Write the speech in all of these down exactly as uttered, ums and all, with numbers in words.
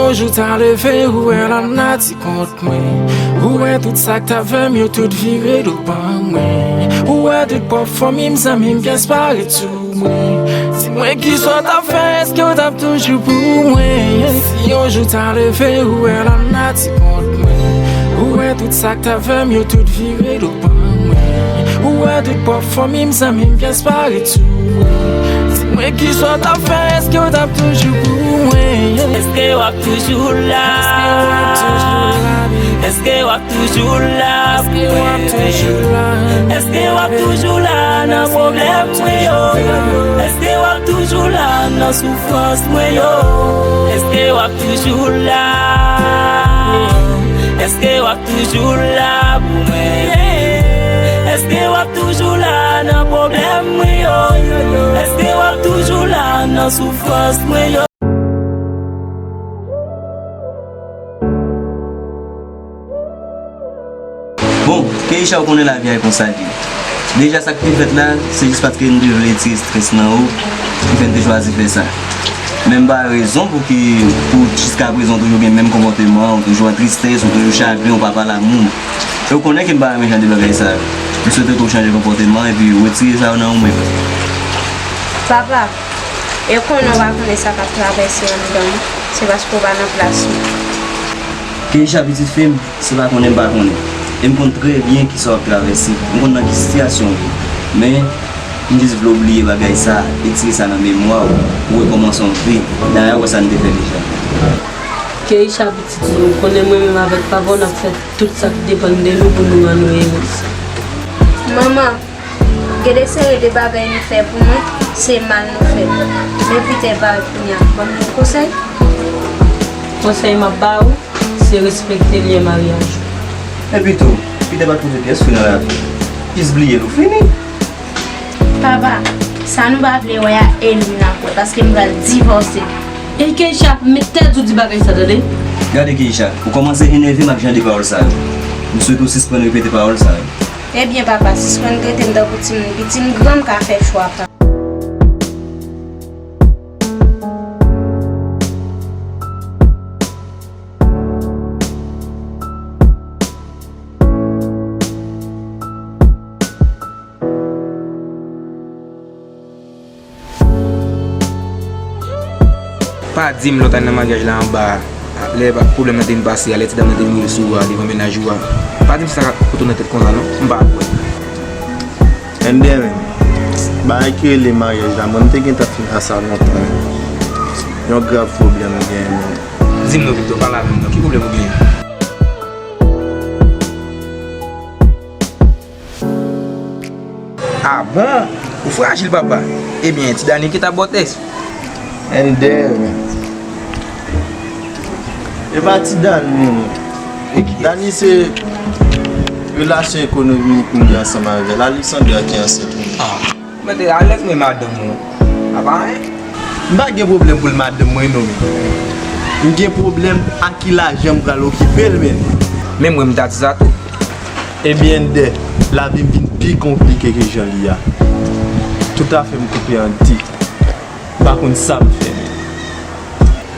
Jou ta leve, ou wè lanati kont mwen. Ou wè tout sa k t ap fè m, yo tout vire do ban mwen. Ou wè tout pwòp fanmi m, zanmi m, pyès pa ret sou mwen. Di mwen kisa w t ap fè, èske w t ap toujou pou mwen? Si yon jou ta leve, ou wè lanati kont mwen. Ou wè tout sa k t ap fè m, yo tout vire do ban mwen. Ou wè tout pwòp fanmi m, zanmi m, pyès pa ret sou mwen. Di mwen kisa w t ap fè, èske w t ap toujou pou mwen? Èske w ap toujou la? Èske w ap toujou la? Èske w ap toujou la pou mwen? Èske w ap toujou la nan pwoblèm mwen yo? Èske w ap toujou la nan soufrans mwen yo? Èske w ap toujou la? Èske w ap toujou la pou mwen? Èske w ap toujou la nan pwoblèm mwen yo? Èske w ap toujou la nan soufrans mwen yo? Bon, Keisha, ou konnen lavi a e konsa l ye. Deja, sa k te fèt la, se jis paske m te vle retire estrès nan ou ki fè m te chwazi fè sa. Men m pa wè rezon pou ki, pou jiskaprezan w toujou gen menm konpòteman an, ou toujou an tristès, ou toujou chagren, ou pa pale a moun. E w konnen ke m pa renmen jan de bagay sa yo. M swete ke w chanje konpòteman epi retire sa yo nan ou menm. Papa, e konnen w pa konnen sa k ap travèse anndan m, se paske w pa nan plas mwen. Keisha, pitit fi m, se pa konnen m pa konnen. E m konn trè byen kisa w ap travèse. M konn nan ki sitiyasyon w ye. Men, m jis vle w bliye bagay sa, retire sa nan memwa w, pou w rekòmanse yon vi. Dayè, w wè sa n te fè deja. Keisha, pitit mwen, ou konnen mwen menm avèk papa w, n ap fè tout sa k depann de nou pou nou rann ou ere. Manman, gen de seri de bagay nou fè pou mwen, se mal nou fè. Men Peter parèt kounye a, ban m yon konsèy. Konsèy m ap ba ou, se respekte lyen maryaj ou. Epi tou, Peter pa t poze pyès fwi nan lavi w. Jis bliye l, ou fini. Papa, sa nou pa vle wè a, e li n ap wè, paske m pral divòse. Ey, Keisha, met tèt ou di bagay sa, tande? Gade, Keisha, ou kòmanse enève m ak jan de pawòl sa yo. M swete w sispann repete pawòl sa yo. Ebyen, papa, sispann trete m tankou timoun piti, m gran, m ka fè chwa pa m. Pa di m lè w t al nan maryaj la anba a, lè pwoblèm nan te vin pase a, lè ti dam nan te vin rive sou ou a devan mennaj ou a. Pa di m sa k ap kote w nan tèt konsa non, m pa kwè. Ender menm, bagay ki rele maryaj la, mwen m te gentan fin a sa lontan wi. Yon grav pwoblèm m genyen menm. Di m non Victor, pale avè m non, ki pwoblèm ou genyen? Ah bon? Ou frajil papa. Ebyen, ti Dani ki ta bòtès. Ender, e pa ti Dani non. Dani se relasyon ekonomik m gen ansanm avè l. Alexandra ki ansent mwen. Ah, mete alèz mwen madanm ou. Apa, hein? M pa gen pwoblèm pou l madanm mwen non, men m gen pwoblèm a ki lajan m pral okipe l, men. Men mwen m ta di sa tou. Ebyen, Ender, lavi m vin pi konplike ke jan li a. Tout afè m koupe an de. M pa konn sa m fè, men.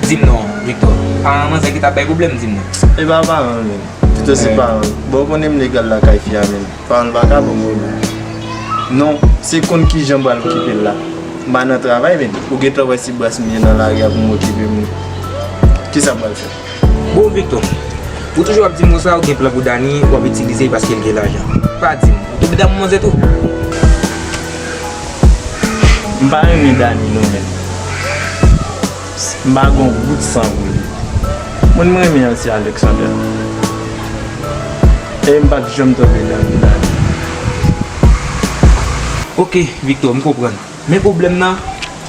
Di m non, Victor. Paran manzè ki t ap bay pwoblèm, di m non. E pa paran l, men. Pito se paran l. Bon, ou konnen m legal lakay fi a, men. Paran l pa ka ban m pwoblèm. Non, se konn kijan m pral okipe l la. M pa nan travay, men. Ou gentan wè si bras m ye nan lari a pou m okipe moun. Kisa m pral fè? Bon, Victor, ou toujou ap di m konsa, ou gen plan pou Dani, w ap itilize l paske l gen lajan. Pa di m, ou tonbe damou manzè tou? M pa renmen Dani non, men. M pa gen yon gout san pou li. Moun m renmen an se Alexander. E m p ap janm tonbe damou Dani. Ok, Victor, m konprann. Men pwoblèm nan,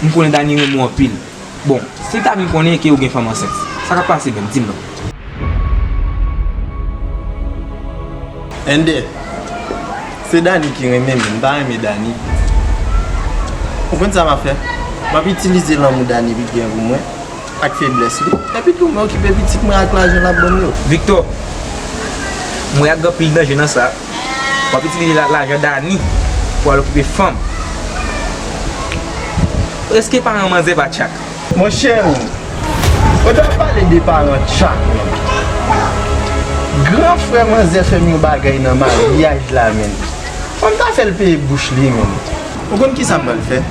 m konnen Dani renmen w anpil. Bon, si l ta vin konnen ke ou gen fanm ansent, sa k ap pase menm? Di m non. Ender, se Dani ki renmen m, m pa renmen Dani. Ou konn sa m ap fè? M ap itilize lanmou Dani vin gen pou mwen, ak feblès li. Epi tou, mwen okipe pitit mwen ak lajan l ap ban m yo. Victor, m wè ak gen anpil danje nan sa. W ap itilize la-, lajan Dani pou al okipe fanm. Èske paran manzè pa tchak? Monchè, Ou t ap pale de paran tchak, menm. Gran frè manzè fè m yon bagay nan maryaj la, menm. Fò m ta fè l peye bouch li, menm. Ou konn kisa m pral fè?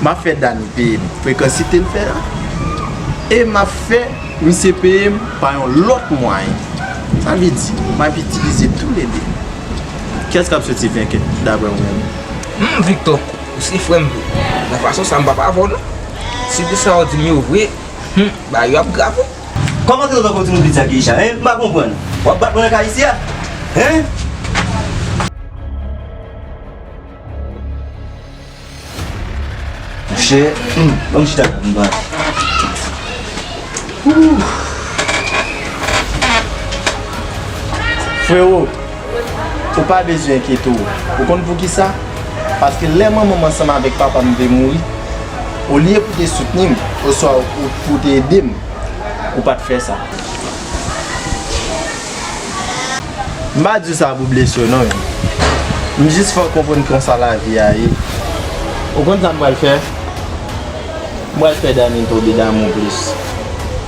M ap fè Dani peye m frekansite l fè a. E m ap fè misye peye m pa yon lòt mwayen. Sa vle di, m ap itilize toulede. Kiyès k ap soti venkè, daprè ou menm? Hmm, Victor, ou se frè m vre. Nan fason sa, m p ap avè w non. Si tout sa w di m yo vre, hmm, bagay yo ap grav wi. Kòman se w tankou timoun piti a, Keisha, en? M pa konprann. W ap bat mwen nan kay isi a? En? Monchè, hmm, ban m chita la, m pale. Ooh. Frewo, ou pa bezwen enkyete w. Ou konn poukisa? Paske lè manman m ansanm avèk papa m te mouri, olye pou te soutni m, oswa ou pou te ede m, ou pa t fè sa. M pa di w sa pou blese w non, men m jis fè w konprann konsa lavi a ye. Ou konn sa m pral fè? M pral fè Dani tonbe damou plis.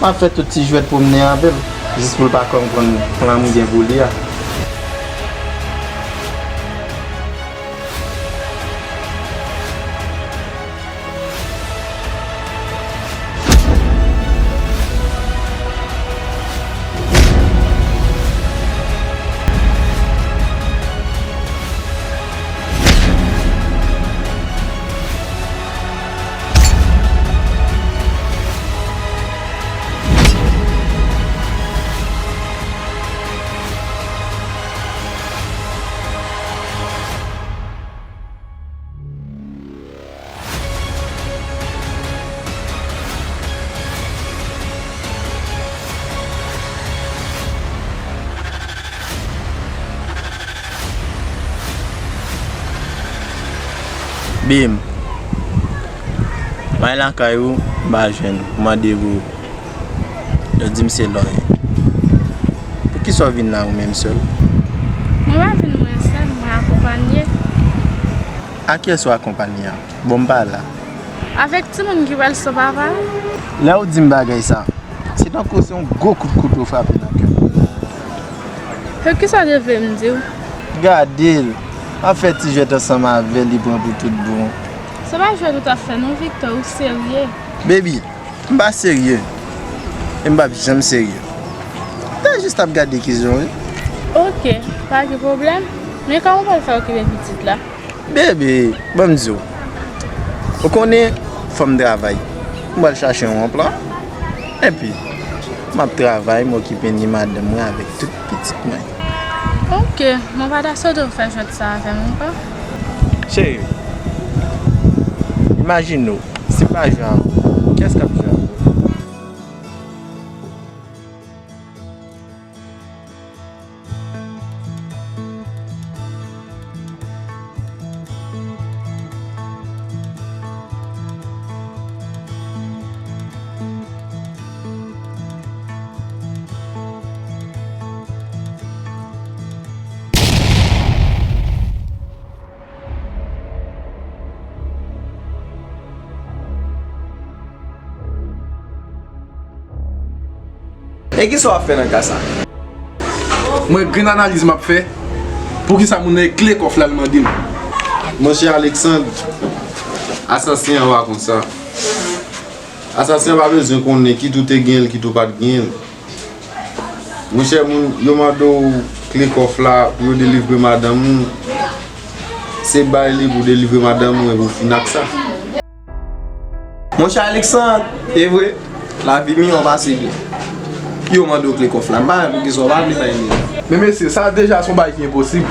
M ap fè tout ti jwèt pou m mennen avè l, jis pou l pa konprann plan m gen pou li a. Bim. M al lakay ou, m pa jwenn ou. M mande pou ou. Yo di m se lòyè. Poukisa w vin la ou menm sèl? Mwen pa vin mwen sèl, mwen akonpanye. A kiyès ou akonpanye a? Bon, m pa la. Avèk timoun ki pral san papa. Lè ou di m bagay sa, se tankou se yon gwo kout kouto frape nan kè m. Poukisa w te vle m di w? Gade l. M ap fè ti jwèt ansanm avè l, li pran pou tout bon. Se pa jwèt ou t ap fè non, Victor, ou serye. Baby, m pa serye. E m p ap janm serye. M te jis t ap gade kijan w ye. Oke, pa gen pwoblèm. Men kòman w pral fè okipe pitit la? Bebe, ban m di w. Ou konnen, fò m travay. M pral chache yon anplwa. Epi, m ap travay, m okipe ni madanm mwen avèk tout pitit mwen. Oke, mwen pa ta swete w fè jwèt sa avè m ankò. Cheri, imajine w, si m pa jwe avè w, kiyès k ap jwe avè w? E kisa w ap fè nan ka sa? Mwen, grenn analiz m ap fè. Poukisa moun nan e kle kòf la l mande m? Monchè Alexandre, asasen an pa konsa. Asasen an pa bezwen konnen kit ou te gen l, kit ou pa t gen l. Monchè, moun yo mande w kle kòf la pou yo delivre madanm ou, se bay li pou delivre madanm ou epi w fin ak sa. Monchè Alexandre, e vre, lavi miyò pase byen. Yo mande w kle kòf la, m pa wè poukisa w pa vle bay li. Men mesye, sa deja se yon bagay ki enposib.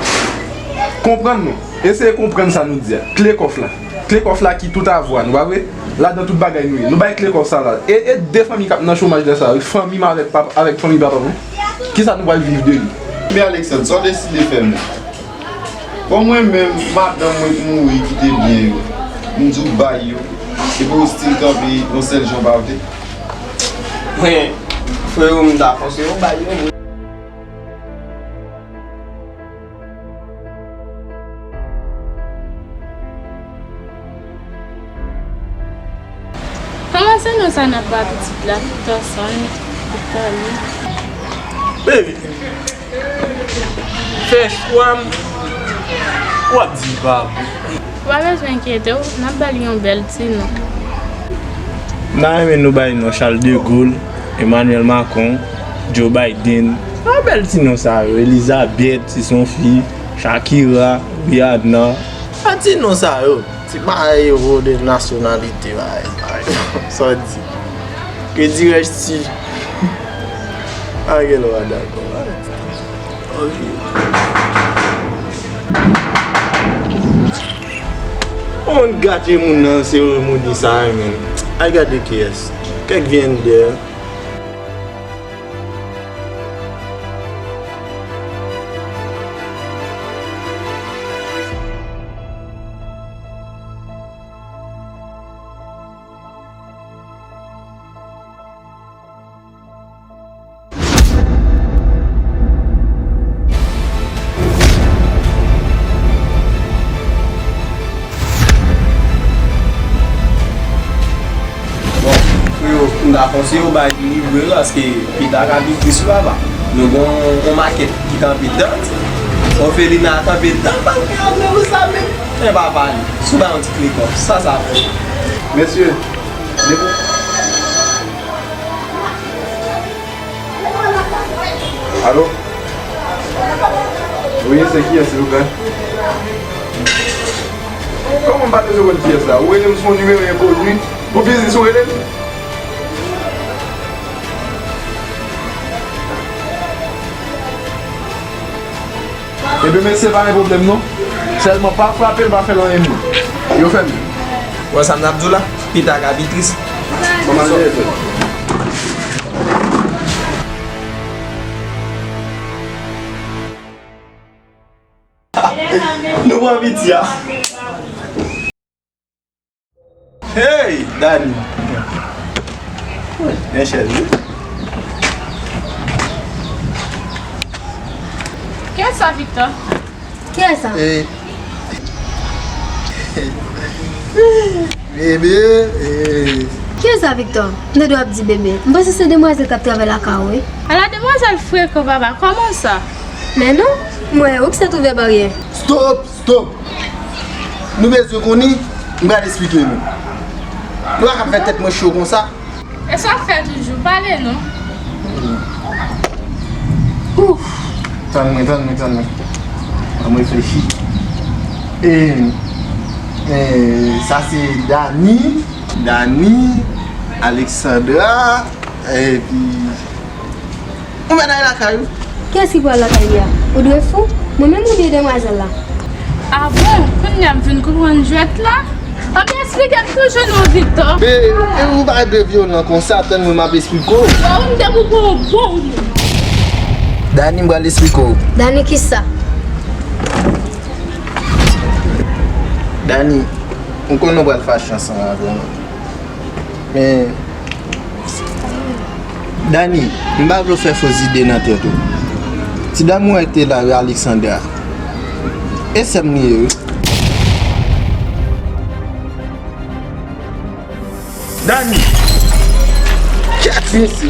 Konprann nou, eseye konprann sa nou di a. Kle kòf la. Kle kòf la ki tout avwa nou, pa vre? Ladan tout bagay nou ye. Nou bay kle kòf sa la. E, e de fanmi k ap nan chomaj lè sa yo, fanmi m avèk pap-, avèk fanmi papa m. Kisa nou pral viv de li? Men Alexandre, sa w deside fè menm? Bon, mwen menm, madanm mwen k mouri kite byen yo, m di w bay yo, epi w still kanpe yon sèl jan w pa vle? Mwen, freo, m dakò, se yo bay yo. Kòman se nou Sa n ap ba pitit la, Victor Son, Victor Louis. Baby, fè chwa m, w ap di l pa bon. Ou pa bezwen enkyete w, n ap ba l yon bèl ti non. M ta renmen nou ba l non Charles de Gaulle, Emmanuel Macron, Joe Biden. Sa bèl ti non sa yo, Elizabeth, si se yon fi, Shakira, Rihanna. Sa ti non sa yo. Se pa ewo de nasyonalite, bagay sa yo. Sa w di? Ke dirèj ti. Pa gen lwa dakò. Ok. On gate moun nan seremoni sa a, men. Ay gade kiyès. Kèk vyen dèyè. Bon, freo, m ta konseye w bay li vre paske pita ka pi tris wi papa. Nou gen yon makèt ki kanpe dat, Ofelina kanpe dat, pa gen anyen pou sa menm. Men papa li, si w bay yon ti kle kòb, sa sa fè? Mesye, depi Alo? Wi, se kiyès, silvouplè? Kòman m pa bezwen konn kiyès la? Ou rele m sou yon nimewo enkoni? Pou biznis ou rele m? Ebyen, mesye, pa gen pwoblèm non. Sèlman pa frape l, pa fè l anyen moun. Yo fèmen. Bon, sa m t ap di w la, pita ka pi tris. Bon, m al jere frè. Nou pran piti a. Hey, Dani. Byen chèz wi. Kiyès sa, Victor? Kiyès sa? Eh. Bebe, eh. Kiyès sa, Victor? M tande w ap di bebe. M panse se demwazèl k ap travay lakay ou, wi. Ala demwazèl frekan, papa. Kòman sa? Men non, m wè ou ki sot ouvè baryè. Stop, stop. Nou bezwen konnen, m pral esplike nou. Nou pa ka fè tèt mwen cho konsa. E sa w ap fè toujou? Pale non. Ouf! Tann mwen, tann mwen, tann mwen. Ban m reflechi. E, e, sa se Dani, Dani, Alexandra, epi yon mennaj lakay ou. Kiyès ki pral lakay li a? Ou dwe fou? Mwen menm oubyen demwazèl la? A bon? Kounye a m vin konprann jwèt la? Anben, esplike m toujou non, Victor. Men, men ou pa dwe vyolan konsa, tann mwen m ap esplike w. Waw, m te pou pran yon bon moun. Dani, m pral esplike w. Dani kisa? Dani, m konnen w pral fache ansanm avè mwen. Men, Dani, m pa vle w fè fo zide nan tèt ou. Ti dam ou wè te la, wi, Alexandra. E sè m li ye, wi. Dani! Kèt mesye!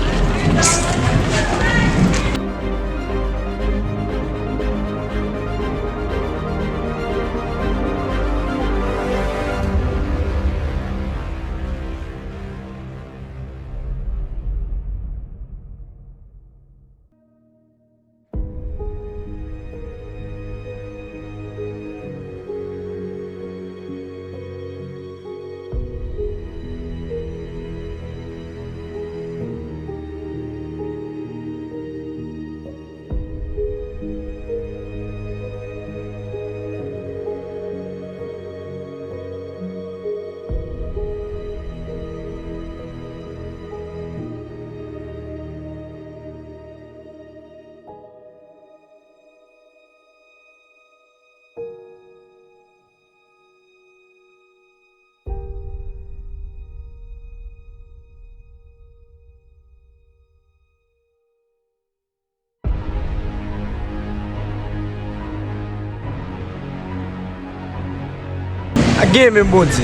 A gen menm Bondye.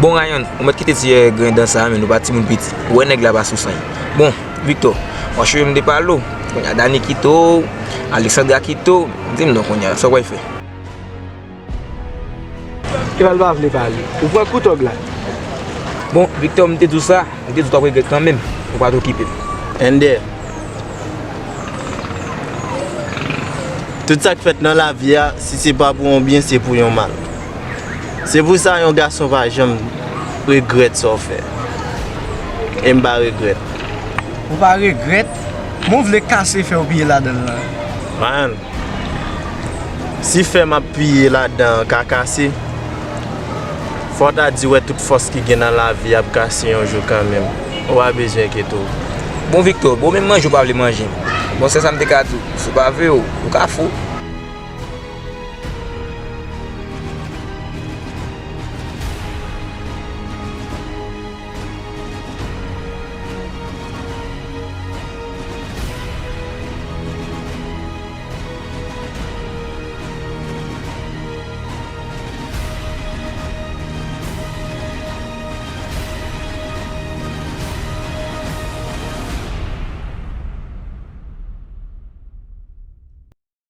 Bon, Ryan, ou mèt kite ti, eh, grenn dan sa a, men nou pa timoun piti. Ou wè nèg la pa sou san. Bon, Victor, mwen cheve m te pale w. Kounye a Dani kite w, Alexandra kite w. Di m non kounye a, sa w pral fè? Eval pa vle pale. Ou pran kou tòg la. Bon, Victor, m te di w sa, m te di w t ap regrèt kanmenm. Ou pa t okipe m. Ender, tout sa k fèt nan lavi a, si se pa pou yon byen, se pou yon mal. Se pou sa yon gason pa janm regrèt sa w fè. E m pa regrèt. Ou pa regrèt? Bon, vle kase fè w piye ladan l lan. Man, si fè m ap piye ladan an ka kase, fò w ta di w wè tout fòs ki gen nan lavi ap kase yon jou kanmenm. Ou pa bezwen enkyete w. Bon, Victor, bon, menm manje ou pa vle manje. Bon, sèl sa m te ka di w, si w pa vle, ou, ou ka fou.